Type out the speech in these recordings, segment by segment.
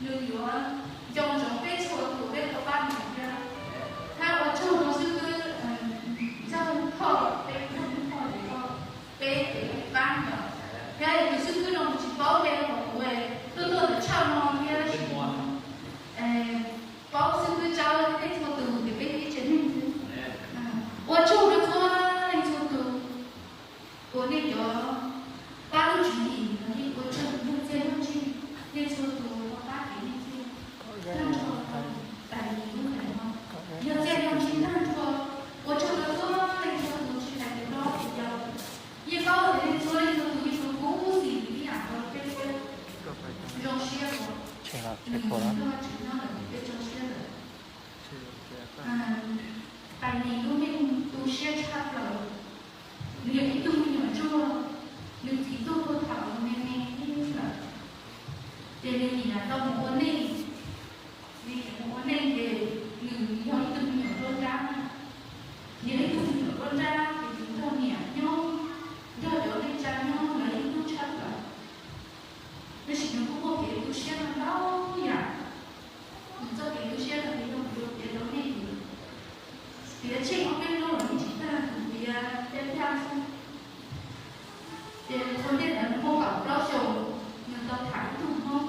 nws yuav nco ntsoov peb txhua tus peb tau pab nws thiab. Hab ua tsaug rau xib hwb Ntxawg Thoj, peb Ntxawg Thoj ces koj, peb ces pab ntawd. Thiab tus xib hwb no kuv tsis paub npe rau kuv tuaj tuaj ntawm tshaj no thiab tsis paub xib hwb Tsawb thiab txhua tus ces peb ib tsev neeg xwb. Ua tsaug rau txhua leej txhua tus uas nej cov pab lub tswv yim no, nej ua tsaug rau txhua leej txhua tus uas pab kev nej txhia tag nrho rau tais lub ntees no. Yog txhia yog tsis tag nrho, ua tsaug rau txhua leej txhua tus tsis hais tus hlob tus yau. Yeej paub tias nej txhua leej txhua tus yeej tau kub xim ib yam nkaus peb thiab. Zoo siab uas nws yog Vajtswv nyob lawm, peb zoo siab lawm. Tais Nis lub neej tu siab tshaj plaws. Nws yog ib tug me nyuam ntsuag, nws txiv tuag puag thaum nws me me lawm, ces nws niam tau mus ua neej. Nws niam mus ua neej ces nws yog ib tug me nyuam nruab nrab. Nws yog ib tug me nyuam nruab nrab ces nws nrog niam nyob, nrog cov neej tsa nyob lawv ib hnub tshaj plaws. Tab sis nws kuj muaj kev tu siab no ntau yam. Nws txoj kev tu siab no nws yog nws kev rau nej, piav tsheej ob peb hnub los yeej tsis tag, nws piav caj caj xwb. Ces ua ntej ntawd nws muaj kaum plaub xyoos, nws tau tham ib tug Hmoob.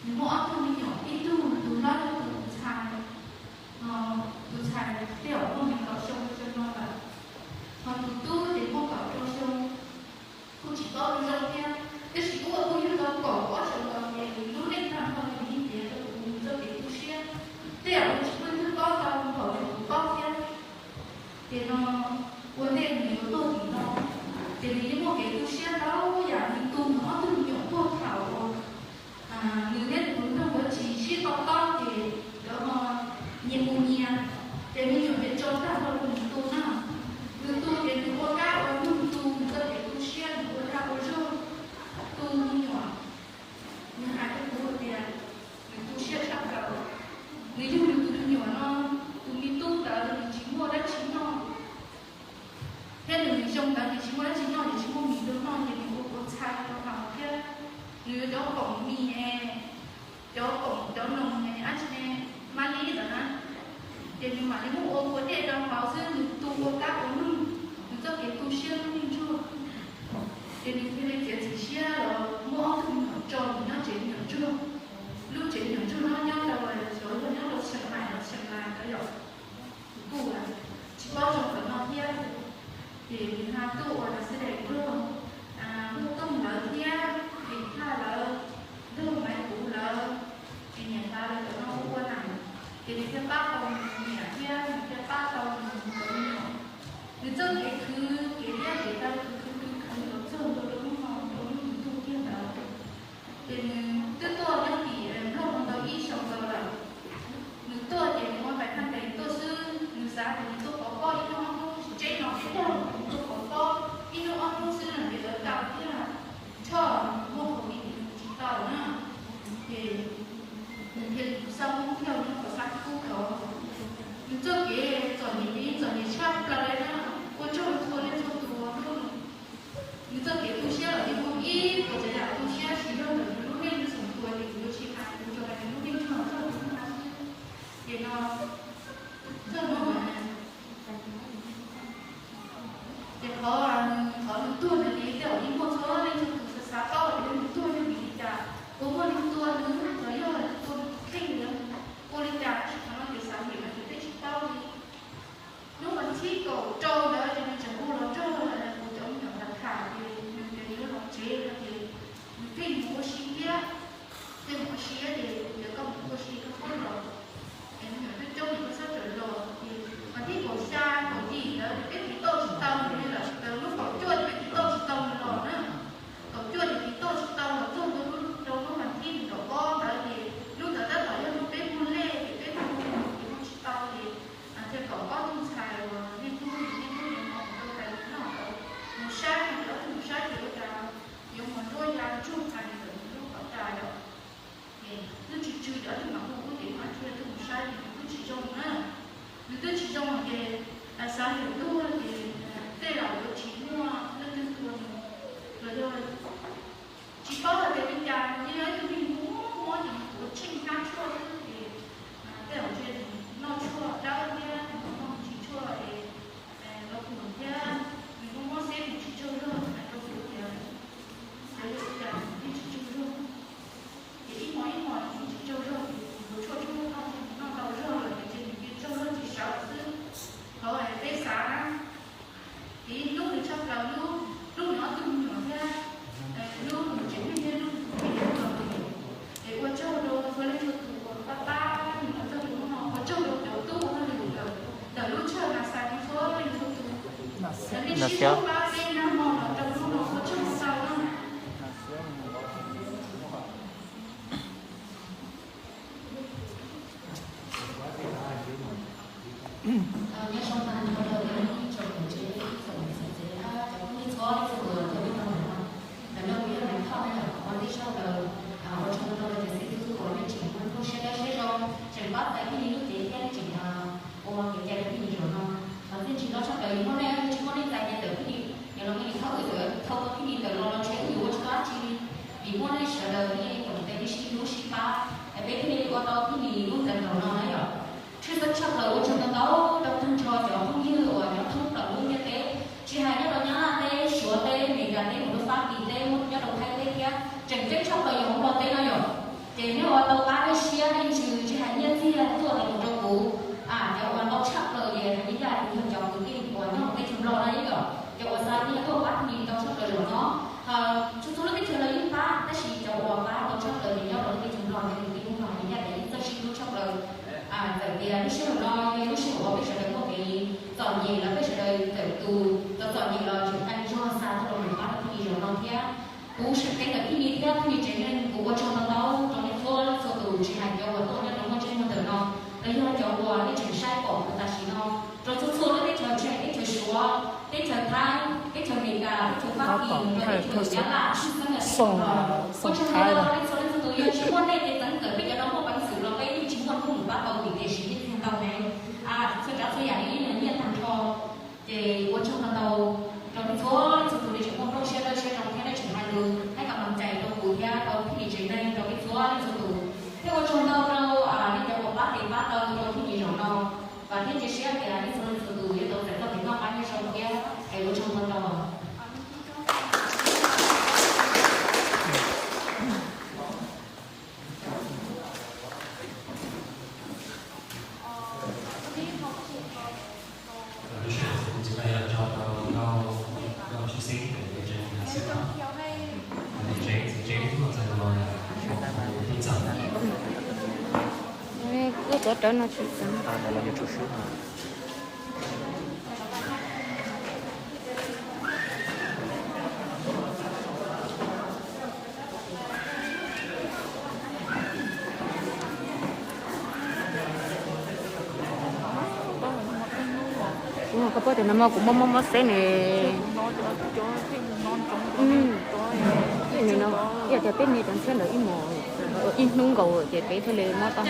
Nws muaj ob tug me nyuam, ib tug tus hlob yog tus ntxhais, tus ntxhais tej zaum muaj nees nkaum xyoo xyoo no lawm, ho tus tub ces muaj kaum rau xyoo. Kuj tsis paub zoo zoo thiab, tab sis kuj ua kuj yug tau kaum ob xyoos los ces nws lub neej tag nrho nws yeej piav rau kuv nws txoj kev tu siab. Tej zaum nws tsis muaj ib tug paub tau npaum li kuv paub thiab. Ces no ua ntej nws yuav tuag tim no, ces nws yeej muaj kev tu siab ntau yam. Nws tu nws ob tug me nyuam puag thaum uas nws thiab nws tus nraug ua tsis sib to taub ces lawv ho nyias mus nyias, ces me nyuam ces tso tag nrho rau nws tu na. Nws tu ces nws ua kab ua nug tu, nws txoj kev tu siab nws ua dag ua zog tu me nyuam. Nws hais rau kuv tias nws tu siab tshaj plaws. Nws yug nws tus me nyuam no, tus me tub ntawd nws tsis muaj dab tsi noj, thiab nws xyoo ntawd nws tsis muaj dab tsi noj, nws tsis muaj mis rau noj ces nws ua kua txhais rau haus thiab. Nws yuav cov khoom mis, cov khoom cov noos dab tsi ne, mab lib ntawd na, ces nws mam li muab ua kua dej rau haus xwb. Nws tu ua kab ua nug, nws txoj kev tu siab lub neej ntsuag. Ces nws thiaj li txiav txim siab los muab ob tug me nyuam tso mus nyob tsev me nyuam ntsuag. Lub tsev me nyuam ntsuag no nyob rau, xyov yog nyob rau Xeem Maim los Xeem Las ntawd yom. Kuj tsis paub zoo ntawm no thiab, ces nws ho tuaj ua nas xib dais nrog Muaj Tooj lawv thiab Vim Thaj lawv, nrog Maiv Kuv lawv, es niam hlob lawv cov no ua ua nas, ces nws thiaj pab tau nws niam thiab nws thiaj pab tau nws cov me nyuam. Nws txoj kev khwv kev liab kev taw khwv khwv khwv khwv los txog ntua rau hnub no, rau hnub nws tuag kiag ntawd. Ces nws twb tuaj nyob tim Nplog no tau ib xyoos ntau lawm. Nws tuaj ces nws ua pais phaj ntes tuaj xwb, nws xav tias nws tuaj pov pob ib hnub ob hnub, tsis tseb no tsis tag, nws tuaj pov pob ib hnub ob hnub xwb no ces lawv tau thiab. Tshoj nws muaj covid nws tsis tau na, ces nws thiaj li xav mus nyob qhov Xab Kub tod. Nws txoj kev txom nyem ces yeej txom nyem tshaj plaws li na. Ua tsaug rau txhua leej txhua tus hlub nws. Nws txoj kev tu siab los yeej muaj ib puas tsav yam tu siab, tsis yog ntawm nws lub neej nws xeem tuas ces kuv yuav tsis hais, kuv tsuas hais nws lub neej tshaj txog tus hnub no xwb. Ces no, txog hnub no, ces qhov, qhov nws tuag ntawd ces tej zaum yeej muaj txhua leej txhua tus xav xav paub tias nws tuag yog vim li cas, puas muaj neeg tua nws los yog tua nws tus kheej ntawd, ua li cas, tab sis qhov no ces xav npaum no ces peb tsis paub li. Hnub vas thib kaum rau ntawd ces nws tseem hu los nrog kuv cov me nyuam tham tham ces nws tias nws yuav los tsev no ces nws pheej mus ua si thiab. Pheej mus ua si ces kuv tias koj mus ua si koj pab los, es me nyuam coob coob ces koj txhob rawm los. Ces vas thib kaum xya kaum yim ntawd ces peb tiv tauj tsis tau nws li lawm, txog lub kaum cuaj ces peb tiv tauj tsis tau nws los na. Lub, lub nws ob tug me nyuam thiab, lub nws tsev neeg thiab lub nws tus poj niam los, es ua tsaug rau txhua leej txhua tus uas pab pab nws los txog rau hnub no, ua tsaug rau cov tub hauj lwm ntawm lub tshawj Nasa txhua leej txhua tus, nej sib hlub pab peb nag hmo los rau hnub no, ua tsaug ntau na. Nyob zoo tag nrho rau ib tsoom niam tsev, ib tsoom niam txiv tsev, cov phooj ywg txhua leej txhua tus uas tuaj nyob rau ntawm no. Ntawm no kuv yog Maiv Thoj na yom, ua teb zog rau, ua tsaug ntau rau cov xib hwb uas nej tseem muaj lub siab dawb siab zoo, tseem pab txais phooj ywg lub cev thiab nej tseem ua kev cai rau phooj ywg zaum no. Qhov txij ntsis no tshaj plaws yog muaj nej, tsis muaj nej txais ces txawm phooj ywg yuav los nej thauj wb, thauj tau phooj ywg ntawm no los ntshe wb yuav ua tsis tau dab tsi li, vim muaj nej sawv daws nej koom tes nej sib hlub sib pab, es peb thiaj li ua tau phooj ywg lub ntawm no na yom. Tshwj xeeb tshaj plaws ua tsaug ntau ntau rau tag nrho cov phooj ywg uas nyob thoob plaws lub ntiaj teb, tsis hais nyob rau Nyab Laj teb, Suav teb, Meskas teb, mus rau Fab Kis teb, nyob rau Thaib teb thiab tseem ceeb tshaj plaws yog hauv Nplog teb no yom. Ces nej ua tau qab nej siab nej ntsws tsis hais nyiaj txiag tuaj los mus rau kuv, cov uas ntau tshaj plaws ces hais ncaj ncaj tias yog cov kwv tij uas nyob hauv teb chaws Nplog no yom, cov uas xa nyiaj tuaj pab phooj ywg ntau tshaj plaws zaum no. Txhua txhua lub teb chaws los yeej pab tab sis cov uas pab ntau tshaj plaws ces nyob rau lub teb chaws Nplog, cov kwv tij Hmoob Nplog hais ncaj tias yeej txawj sib hlub tshaj plaws. Txawm tias lub sij hawm no yog lub sij hawm uas peb sawv daws muaj kev txom nyem los peb sawv daws txawm tus txom txom nyem los tseem qee zog xa tuaj los mus pab rau phooj ywg zaum no thiab. Kuv seem ceeb ntawm phooj ywg thiab phooj ywg tsev neeg kuv ua tsaug ntau ntau rau nej txhua leej txhua tus, tsis hais cov uas tuaj nyob rau muaj ntsej muag ntawm no, los yog cov uas nej tseem saib pom kuv tam sim no, rau txhua txhua lub teb chaws, teb chaws Suav, teb chaws Thaib, teb chaws Amelikas, teb chaws Fab Kis, rau teb chaws Nyab Laj, tshwj xeeb yog teb chaws Nplog. Ua tsaug ntau rau nej txhua leej txhua tus, yog tsis muaj nej ces txeev txawm peb cov no muaj peev xwm los peb yeej tsis muaj hnub mus pab tau vim tiam sis nyiaj txiag ntau heev, txhua tsav txhua yam yeej nyiaj tag nrho. Ces ua tsaug ntau ntau rau nej txhua leej txhua tus, nej tseem muaj nplooj siab dawb siab zoo thiab nej tseem hais lus, hais kom meej cai rau kuv thiab rau phooj ywg tsev neeg, rau peb txhua leej txhua tus. Thiab ua tsaug ntau rau nej cov uas pab tes pab taw rau phooj ywg zaum no, vam thiab cia siab tias nej txhua leej txhua tus yuav tau txais txoj kev noj qab nyob zoo thiab es ua tsaug ntau ntau. Wb tuav rawv no tsis txeev. Kuv ho koj paub tias nag hmo kuv mob mob mob xeb ne. Ib yam tias peb me cov ntxhiab ntawd ib hmos, ib hnub nkaus ces peb thiaj li mob tau.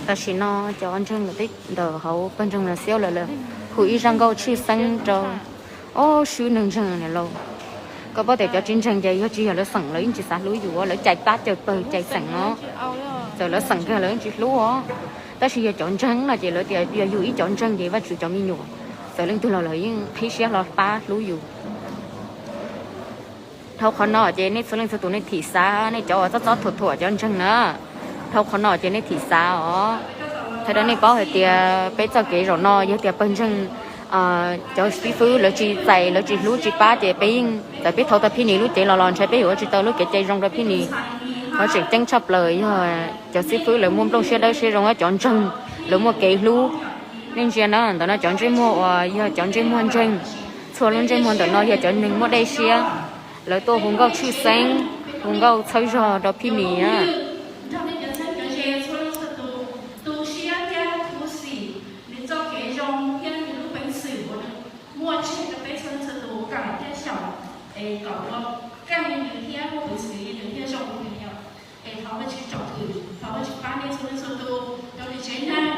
Tam sim no cov ntseeg ntawm hauv pawg ntseeg Lav Xiab lawv hu ib zaj nkauj tshwj xeeb rau ob swb neeg ntseeg lauj. Koj paub tias cov tsis ntseeg ces yog tsis yog lawv xeem lawv yeej tsis xav hlub yus, lawv cais pab cawg pawg cais xeem os. Txawm lawv xeem kiag lawv yeej tsis hlub os. Tab sis yog cov ntseeg no ces lawv tias yog yus ib cov ntseeg ces Vajtswv cov me nyuam, txawm leej twg los lawv yeej qhib siab hlo pab hlub yus. Dhau qhov no ces nej txhua leej txhua tus nej thim xav, nej cov uas txob txob thuam thuam cov ntseeg na, dhau qhov no ces nej thim xav os. Thaij rau nej paub hais tias peb txoj kev zaum no yog tias pawg ntseeg cov xib fwb lawv tsis txais lawv tsis hlub tsis pab ces peb yeej txawm peb thau tau Phij Nis lub cev los los ntshai peb yuav ua tsis tau lub kev cai zoo rau Phij Nis. Qhov tseem ceeb tshaj plaws yog cov xib fwb lawv muaj nplooj siab dawb siab zoo, cov ntseeg lawv muaj kev hlub. Nej ntsia na, ntawm no cov ntsej muag uas yog cov ntsej muag ntseeg, txhua lub ntsej muag ntawm no yog cov neeg muaj dej siab, lawv tuaj hu nkauj tshwj xeeb, hu nkauj txhawb zog rau Phij Nis. Nrog nej cov txheeb cov ze txhua leej txhua tus tu siab thiab khuv xim nws txoj kev zoo thiab nws lub peev xwm uas nws muaj tseg rau peb txhua leej txhua tus kawm thiab xyaum, es kom ua keej li nws thiab muaj peev xwm li nws thiab zoo li nws yom. Es thov Vajtswv tsom kwm, thov Vajtswv pab nej txhua leej txhua tus rau nws tsev neeg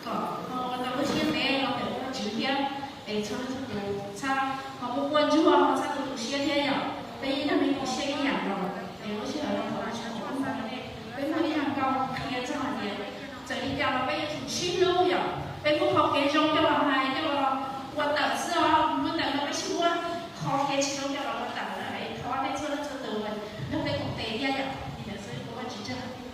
kom ho ua tau lub siab ntev los ntawm Vajtswv thiab. Es txhua leej txhua tus txhaj ho muaj quaj ntsuag ho txhaj tu tu siab thiab yom. Peb yeej yog me nyuam siab ib yam nkaus, es lub sij hawm no thov Vajtswv tsom kwm nej. Peb muaj ib zaj nkauj qhia txog hais tias txawm li cas los peb yuav tsum sib hlub yom. Peb muab qhov kev zoo coj los hais coj los ua tawm xwb os, muab ntawm no peb tsis muab qhov kev tsis zoo coj los ua tawm na. Txhua leej txhua tus nrog peb koom tes thiab yom, ib ntawd xwb, ua Vajtswv tsaug.